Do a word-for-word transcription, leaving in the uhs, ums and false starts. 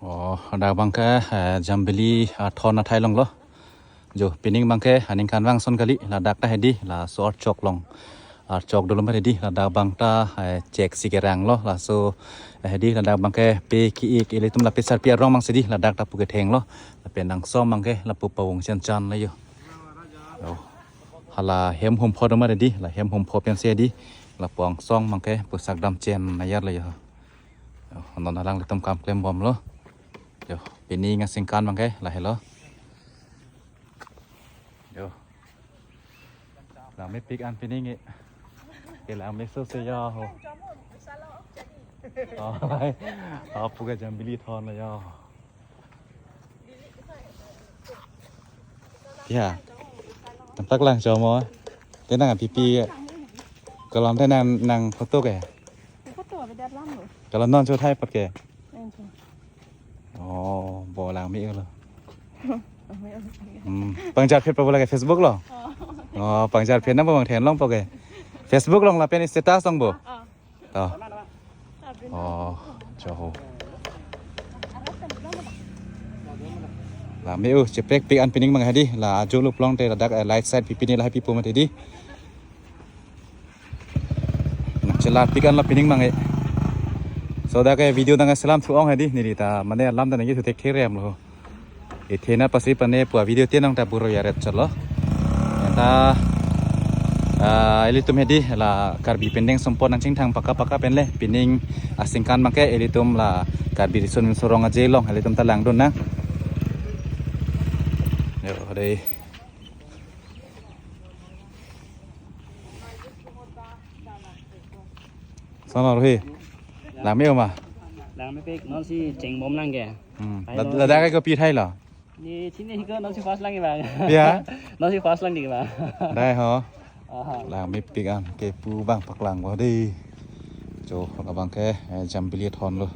Oh, dak abangke, eh, Jambili athon athai along lo. Jo, pining abangke aningkanvang ason kali, ladak ta hedi, laso archok along. Archok dolo ma hedi, ladak abang ta, eh, chek si kerang lo, laso, eh, hedi, ladak abangke pe ki-ik, ilitum lape sarpi arong abang si hedi, ladak ta pu ketheng lo. Lapen angsong abangke, lapu pavung chanchan lo jo. Oh. Hala hem humpho do ma hedi, la hem humpho pensi hedi, lapu angsong abangke, pu sak dam chen nayar lo jo. Oh, non alanglitum kam klem bomlo. Jo, pining aningkan abangke, lahelo. Jo. Langmepik an pining e. Ke langmeso se jo ho. Oh, hai. Apu ke Jambili athon lo jo. Ya. Tamtak lang jo mo. Te nang pipi. Kalau te nang, nang photo ke. Photo ada dalam lo. Kalau non cho thai apot ke. Nang cho. Oh, bo langme lo. Hmm, pangjarphet pa bo lake Facebook lo. Oh, pangjarphet nang bo bang then long po ke. Facebook along lapen status along bo. Oh. Oh, jo ho. Langme-o, cheprekpik an pining abang hedi, la ajo luplong te ladak, eh, light side pipi ni lahai pipo mati hedi. Nang chelarpik an la pining abang e. So dak ke video nang selam thu-ong hedi, neli ta mane alam ta nangji thu thekthe rem lo. Ithena pasi pane pu avideo te nang ta buro yaret chalo. Ta, ah, ilitum hedi la Karbi pendeng sumpot nangchingthang paka paka pen le pining aningkan abangke ilitum la Karbi Riso Nimso Rong Aje along ilitum ta langdun nang. Jo, dei. Sana rohi. Langme-o ma. Langmepik, non si chengbom lang ke. Hmm. Hai, lad-, non ladak ke kopi thai lo. Ni chini hiko non si first lang ke bang. Ya. Non si first lang ke bang. Dei ho. Aha. Langmepik an ke pu abang paklang bo dei. Jo, abangke, eh, Jambili athon lo.